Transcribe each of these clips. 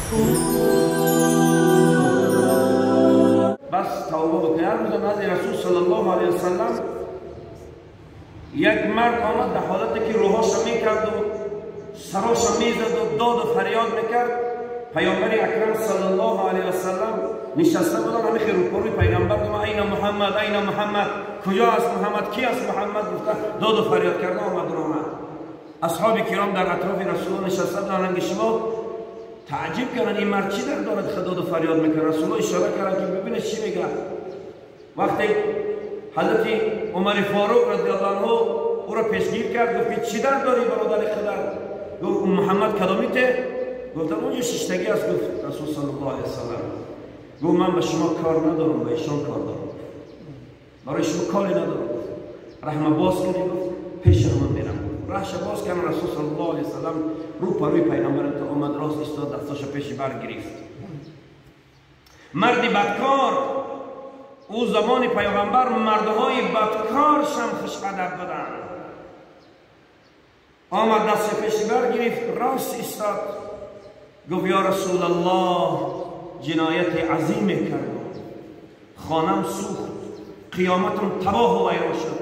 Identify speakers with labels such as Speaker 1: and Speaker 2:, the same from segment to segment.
Speaker 1: بس توبه بکن. هر روز نزد رسول صلی الله علیه وسلم یک مرد آمد در حالتی که روحاش میکرد و سراش میزد و داد و فریاد میکرد. پیامبر اکرم صلی الله علیه وسلم نشسته بودن، همه خیر روپروی پیغمبر گفت این محمد، این محمد، کجا است محمد، کی است محمد، گفت داد و فریاد کرده آمد آمد. اصحاب کرام در اطراف رسول نشسته بودن، رنگ شما تعجب کردن این مرد چی در دارد که داد و فریاد میکنه. رسول الله اشاره کردن که ببینه چی میگه. وقتی حضرت عمر فاروق رضی الله عنه او را پیشگیر کرد، گفت که چی در داری برادر خدا؟ گفت محمد کدامیته؟ گفتم اونجا شیشتگی است. گفت رسول صلی الله علیه وسلم گفت من به شما کار ندارم، به ایشان کار دارم، برای شما کاری ندارم. رحمه باز کنی، گفت پیش من میرم. رهش باز کردن، رسول صلی الله علیه وسلم رو پروی پیغمبر تا آمد راست ایستاد، دستاش پیش بر گرفت. مردی بدکار، او زمان پیغمبر مردهای بدکار شم خوش ادب بودن. آمد دست پیش بر گرفت، راست ایستاد، گفت یا رسول الله جنایت عظیم کردم، خانم سوخت، قیامتم تباه و ویران شد،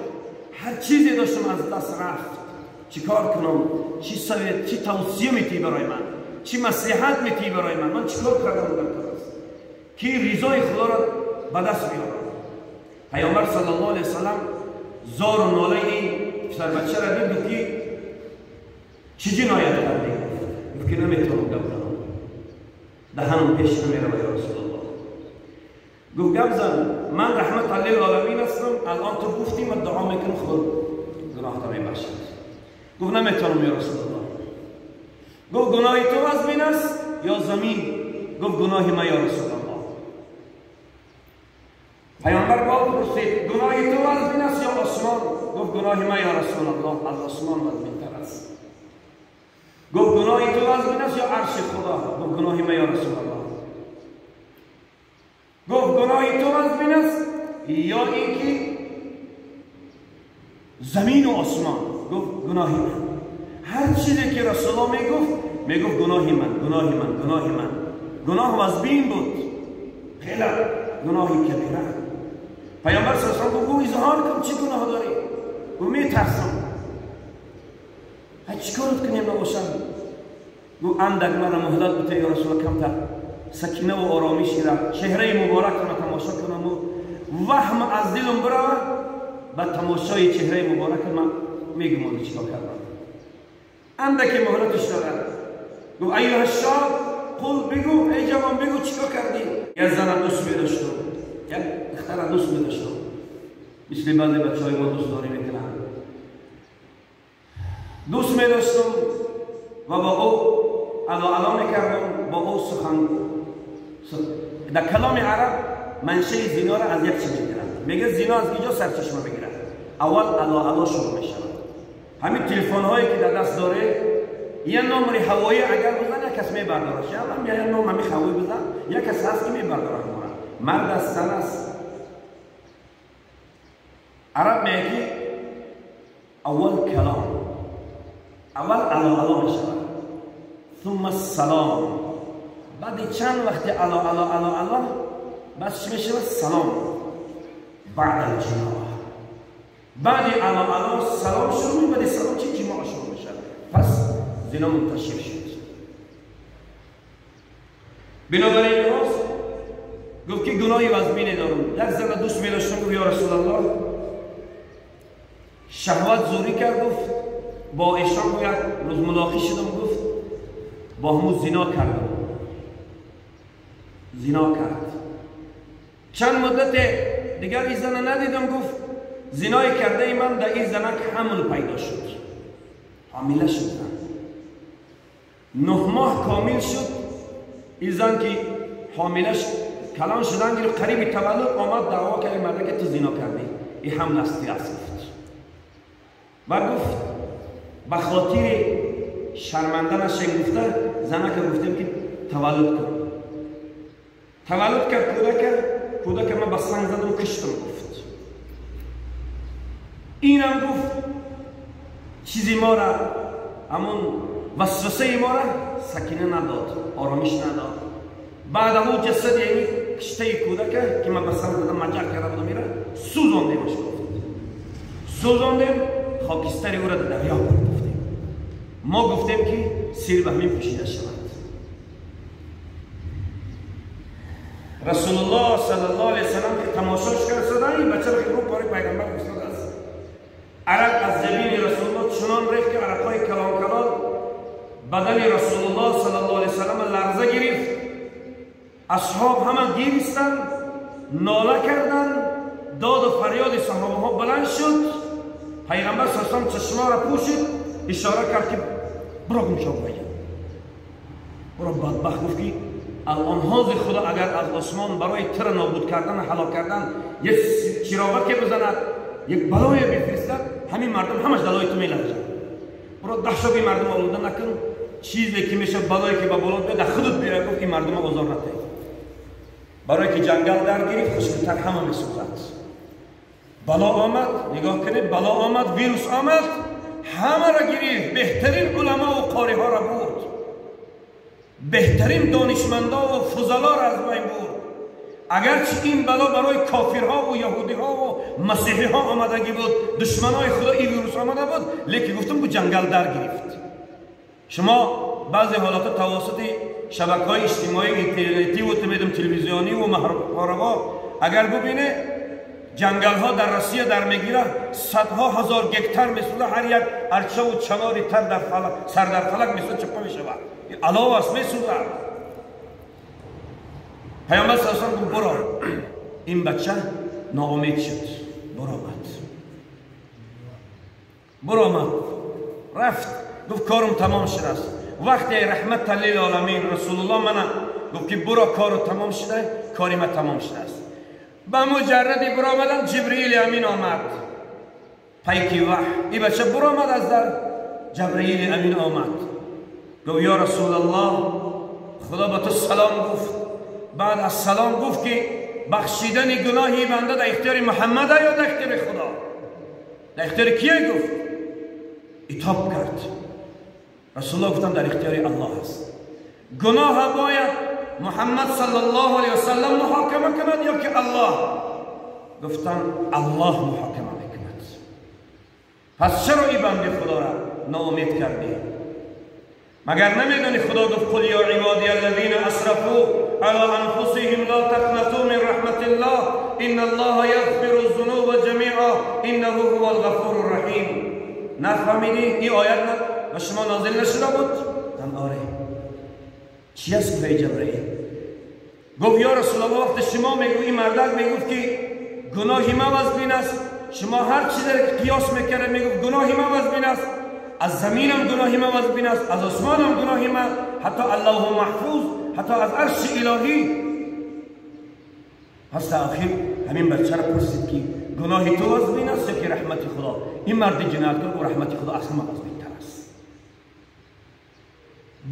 Speaker 1: هر چیزی داشتم از دست رفت، چیکار کنم؟ چی سوید؟ چی توصیه میتی برای من؟ چی مصلحت میتی برای من؟ من چیکار کردم در کار است که رضای خدا را به دست بیارم؟ پیامبر صلی الله علیه وسلم زار و ناله این پسر بچه را دید، گفت که چی جنایت کردی؟ گفت که نمیتونم گپ زنم، دهنم پیش نمیره یا رسول الله. گفت گپ زن، من رحمت للعالمین هستم، الان تو گفتی من دعا میکنم خدا گناه تا میبخشد. گفت نمیتونم یا رسول الله. گفت گناه تو از من است یا زمین؟ گفت گناه من یا رسول الله. پیامبر باز پرسید گناه تو از من است یا آسمان؟ گفت گناه من یا رسول الله از آسمان وزین‌تر است. گفت گناه تو از من است یا عرش خدا؟ گفت گناه من یا رسول الله. گفت گناه تو از من است یا اینکه زمین و آسمان؟ گفت گناه من. هر چیزی که رسول الله میگفت، میگفت گناه من، گناه من، گناه من. گناه وزبین بود، خیلی گناهی کبیره. پیامبر صلی الله علیه و آله گفت اظهار کن چی گناه داری؟ گفت میترسم. چیکارت کنیم نباشم؟ گفت اندک مرا مهلت بده یا رسول الله، کمتر سکینه و آرامشی را چهره مبارک را تماشا کنم و وهم از دلم برود، به تماشای چهره مبارک من میگم اون چیکار کردم. اندک مهلتش دادن. گفت ایها الشاب قل، بگو ای جوان بگو چیکار کردی؟ یک زن دوست می‌داشتم، یک دختر دوست می‌داشتم، مثل بعضی بچه‌های ما دوست داری میکنن. دوست می‌داشتم و با او علا میکردم، با او سخن. در کلام عرب منشه زنا را از یک چی میگیرن، میگه زنا از کجا سرچشمه میگیرن؟ اول علا شروع میشود. همین تلفن هایی که در دست داره یه نمره هوایی اگر بزن یک کس میبرداره، هم یه نام همین هوایی بزن یک کس هست که میبرداره. مرد است، زن است. عرب میگه اول کلام، اول علا میشود، ثم السلام. بعد چند وقت علا علا علا علا بس چی میشود؟ سلام. بعد الجماع، بعد علا علا سلام شروع، بعد سلام چی؟ جماع شروع میشه. پس زنا منتشر شد. بنابراین راست گفت که گناهی وزمینه دارم. یک زن دوست می‌داشتم، گفت یا رسول الله شهوت زوری کرد، گفت با ایشان یک روز ملاقی شدم، گفت با همون زنا کردم، زنا کرد. چند مدت دیگر این زن ندیدم، گفت زنای کرده ای من در این زنک حمل پیدا شد، حامله شد. 9 ماه کامل شد این زن که حامله شد، کلان شدن گرفت، قریب تولد آمد دعوا کرد مرده که تو زنا کردی، این حمل است گفت. و گفت به خاطر شرمنده نشین گفته زنک گفتیم که تولد کن. تولد کرد کودک، کودک من با سنگ زدم و کشتم. گفت اینم گفت چیزی ما را همون وسوسه ما را سکینه نداد، آرامش نداد. بعد او جسد یعنی کشته کودکه که من به سر دادم مجر کرده بودم میره سوزاندیمش گفت. سوزاندیم خاکستر او را در دریا پرتافتیم. ما گفتیم که سیر به همین پوشیده شود. رسول الله صلی الله علیه وسلم که تماشاش کرد صدا این بچه را که رو پاره پیغمبر افتاد است. عرق از جبین رسول الله چنان ریخت که عرقهای کلان کلان بدن رسول الله صلی الله علیه وسلم لرزه گرفت. اصحاب همه گریستند، ناله کردند، داد و فریاد صحابه ها بلند شد. پیغمبر صلی الله علیه وسلم چشما را پوشید، اشاره کرد که برو گم شو بگیر. برو بدبخت گفت که الان حاضر خدا اگر از آسمان برای تر نابود کردن و هلاک کردن یک چراغ که بزند، یک بلای بفرستد، همین مردم همش دلای تو میلرزند. برو ده شب این مردم آلوده نکن، چیزی که میشه بلایی که به بالا بیاد در خودت بیاد. گفت این مردم آزار نده. برای که جنگل در گرفت خشکتر همه میسوزد. بلا آمد، نگاه کنید، بلا آمد، ویروس آمد، همه را گرفت. بهترین علما و قاری ها را برد، بهترین دانشمندا و فضلا را از بین برد. اگرچه این بلا برای کافرها و یهودیها و مسیحیها آمدگی بود، دشمنای خدا این ویروس آمده بود، لیکن گفتم که جنگل در گرفت. شما بعضی حالات توسط شبکه‌های اجتماعی اینترنتی و تلویزیونی و ماهواره‌ها اگر ببینه، جنگل‌ها در روسیه در میگیره، صدها هزار گکتر میسوزه، هر یک ارچه و چناری تر در فلک، سر در فلک میسوزه، چپه میشود، علاوه است میسوزه. پیامبر صلی الله علیه و سلم گفت برو. این بچه ناامید شد، برآمد، برآمد، رفت، گفت کارم تمام شده است. وقتی رحمت للعالمین رسول الله من گفت که برو کارو تمام شده، کاری من تمام شده است. به مجردی برآمدن جبرئیل امین آمد، پیکی وحی. این بچه برآمد از در، جبرئیل امین آمد، گفت یا رسول الله، خدا به تو سلام گفت. بعد از سلام گفت که بخشیدن گناهی بنده در اختیار محمد یا در اختیار خدا؟ در اختیار کیه؟ گفت. اتاب کرد. رسول الله گفتم در اختیار الله است. گناه باید محمد صلی الله علیه وسلم محاکمه کند یا که الله؟ گفتم الله محاکمه میکند. پس چرا ای بنده خدا را ناامید کردی؟ مگر نمیدونی خدا گفت قل یا عبادی الذین اسرفوا علی انفسهم لا تقنطوا من رحمت الله ان الله یغفر الذنوب جمیعا انه هو الغفور الرحیم. نفهمیدی؟ این آیت و شما نازل نشده بود؟ گفتم آره. چی است گفت جبرئیل؟ گفت یا رسول الله، وقت شما میگو این مردک میگفت که گناهی ما وزبین است، شما هر چیزی که قیاس میکرد میگفت گناهی ما وزبین است، از زمینم گناهی ما وزبین است، از آسمانم گناهی ما، حتی الله محفوظ، حتی از عرش الهی. پس آخر همین بچه را پرسید که گناهی تو وزبین است یا که رحمت خدا؟ این مرد جنایتکار گفت رحمت خدا از همه وزبین تر است.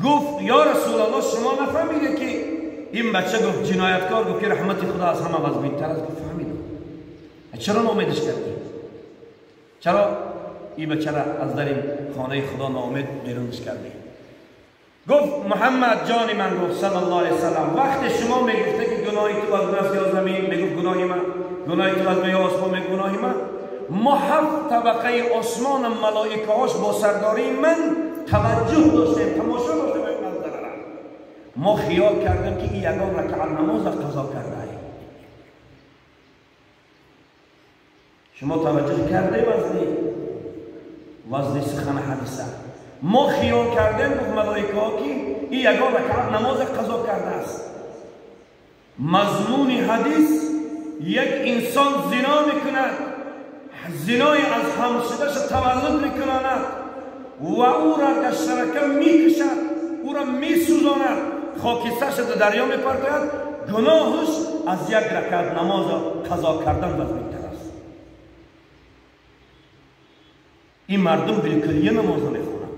Speaker 1: گفت یا رسول الله، شما نفهمیده که این بچه گفت جنایتکار گفت که رحمت خدا از همه وزبین تر است؟ گفت فهمیدم. چرا ناامیدش کردی؟ چرا این بچه را از در این خانه خدا ناامید بیرونش کردی؟ گفت محمد جان من، گفت صلی الله علیه وسلم، وقت شما میگفته که گناهی تو از من یا زمین، میگفت گناهی من، گناهی تو از من یا آسمان، میگفت گناهی من. ما هفت طبقه آسمان ملائکه هاش با سرداری من توجه داشتیم، تماشا داشتیم این منظره را. ما خیال کردیم که این یگان رکعت نماز قضا کرده ایم. شما توجه کرده وزنی سخن حدیثه. ما خیال کردیم گفت ملائکه ها که این یگان رکعت نماز قضا کرده است. مضمون حدیث یک انسان زنا میکند، زنای از همشدهش تولد میکنند و او را در شرکه میکشد، او را میسوزاند، خاکسترش در دریا میپرتاید، گناهش از یک رکعت نماز قضا کردن وزنی‌تر است. این مردم بالکلیه نماز نمیخونند.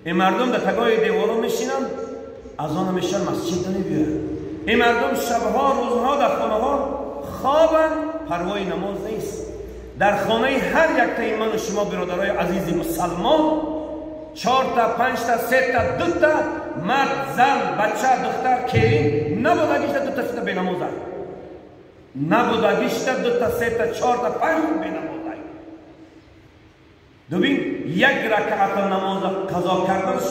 Speaker 1: این مردم در تگای دیوارا میشینند، از آن میشن مسجد نمیآیند. این مردم شبها روزها در خانه ها خوابند، پروای نماز نیست. در خانه هر یک تای من و شما برادرای عزیز مسلمان 4 تا 5 تا 3 تا 2 تا مرد زن بچه دختر келин набудагишта 2 تا 3 تا бенамоза набудагишта 2 تا 3 تا 4 تا 5 бенамоза. ببین یک رکعت نماز قضا کردنش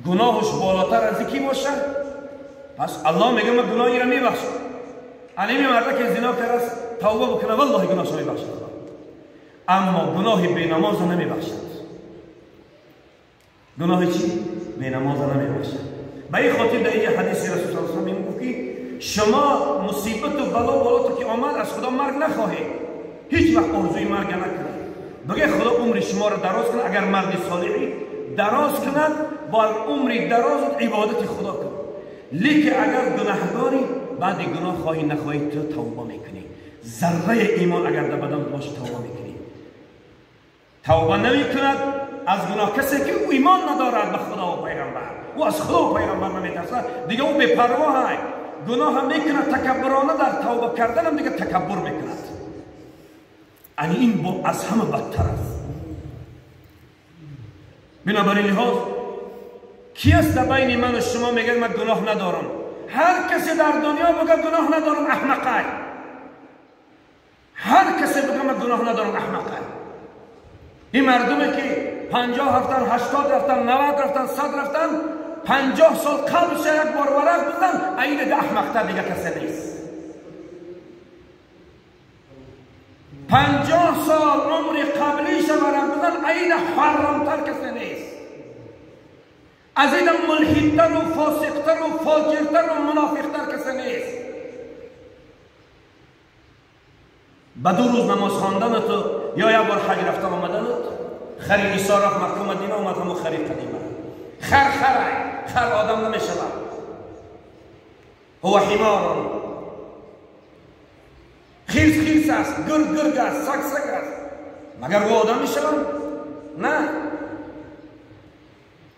Speaker 1: گناهش بالاتر از کی باشه؟ پس الله میگه من گناهی را میبخشم. علی مرده که زنا کرد است توبه بکنه والله گناهش میبخشد، اما گناه بینماز نمیبخشد. گناه چی؟ بینماز نمیبخشد. به این خاطر در اینجا حدیث رسول الله صلی الله علیه و آله که شما مصیبت و بلا بالا تو که آمد از خدا مرگ نخواهید، هیچ وقت آرزوی مرگ نکنید. بگه خدا عمر شما را دراز کنه، اگر مرد صالحی دراز کند با عمر دراز عبادت خدا کن. لیکن اگر گناهکاری بعد گناه خواهی نخواهی تو توبه میکنی. ذره ایمان اگر در بدن باشه توبه میکنی. توبه نمیکند از گناه کسی که او ایمان ندارد به خدا و پیغمبر، او از خدا و پیغمبر نمیترسد، دیگه او بی‌پروا است. گناه هم میکند تکبرانه، در توبه کردن هم دیگه تکبر میکند. یعنی این با از همه بدتر است. بنابراین لحاظ کی است در بین من و شما میگه من گناه ندارم؟ هر کسی در دنیا بگه گناه ندارم احمقه. هر کسی بگه من گناه ندارم احمقه. این مردمی که 50 رفتن، 80 رفتن، 90 رفتن، 100 رفتن، 50 سال قبلش یک بار ورق بزن، این احمقتر دیگه کسی نیست. 50 سال عمر قبلیش ورق بزن، این حرامتر کسی نیست. از این ملحدتر و فاسقتر و فاجرتر و منافقتر کسی نیست. به 2 روز نماز خواندن تو یا یک بار حج رفتن آمدن تو، خری عیسی رفت مکه مدینه آمد، همون خری قدیمه. خر خره، خر آدم نمیشود. هو حمار. خیرس خیرس است، گرگ گرگ است، سگ سگ است. مگر او آدم میشود؟ نه.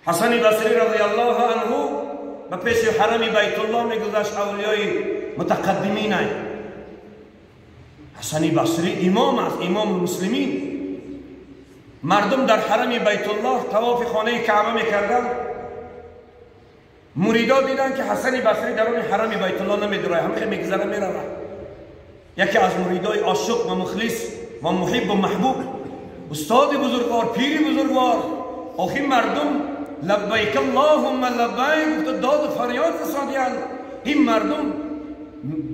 Speaker 1: حسن بصری رضی الله عنه به پیش حرم بیت الله میگذشت، اولیای متقدمین. حسن بصری امام است، امام مسلمین. مردم در حرم بیت الله طواف خانه کعبه میکردند. مریدا دیدن که حسن بصری در اون حرم بیت الله نمیدره، هم خیلی میگذره میره. یکی از مریدای عاشق و مخلص و محب و محبوب، استاد بزرگوار، پیری بزرگوار، آخی مردم لبیک اللهم لبیک گفت، داد و فریاد رساندند. این مردم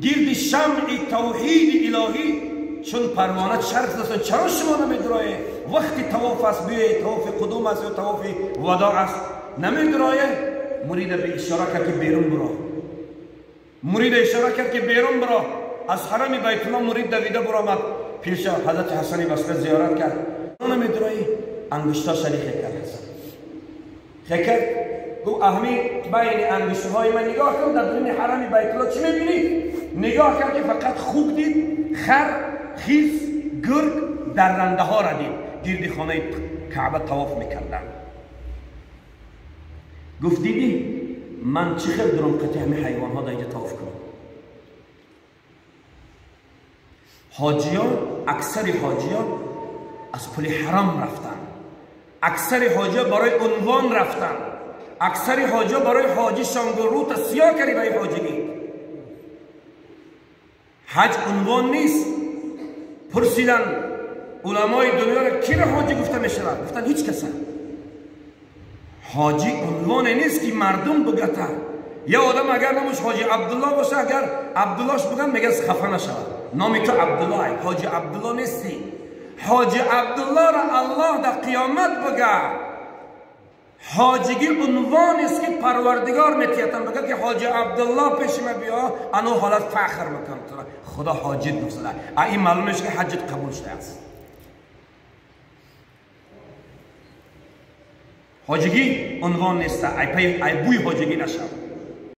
Speaker 1: گرد شمع توحید الهی چون پروانه چرخ زدند، چرا شما نمیدرایه؟ وقتی طواف است، بیایید، طواف قدوم است یا طواف وداع است، نمیدرایه. مرید به اشاره کرد که بیرون برو. مرید اشاره کرد که بیرون برو. از حرم بیت الله مرید دویده برآمد پیش حضرت حسن بصری زیارت کرد. نمیدرایی؟ انگشتا شریک کرد حسن. خکر گفت اهمی بین انگشت‌های من نگاه کن، در درون حرم بیت الله چی می‌بینی؟ نگاه کرد که فقط خوک دید، خر، خیس، گرگ، درنده ها را دید گرد خانه کعبه طواف میکردن. گفت دیدی من چه خیلی درم قطعه همه حیوان ها در اینجا طواف کنم. حاجیان، اکثر حاجیان از پول حرام رفتن، اکثر حاجیان برای عنوان رفتن، اکثر حاجیان برای حاجی شانگو رو سیاه کردی برای حاجی. حج عنوان نیست. پرسیدن علمای دنیا را کی را حاجی گفته می شود؟ گفتن هیچ کس. حاجی عنوان نیست که مردم بگته. یا آدم اگر نامش حاجی عبدالله باشه، اگر عبداللهش بگن میگه خفه نشود. نامی تو عبدالله، حاجی عبدالله نیستی. حاجی عبدالله را الله در قیامت بگه. حاجگی عنوان است که پروردگار میتیتن بگه که حاجی عبدالله پیش ما بیا، انو حالت فخر میکنم خدا حاجیت گفته. این معلومه که حجت قبول شده است. حاجگی عنوان نیست، ای بوی حاجگی نشد.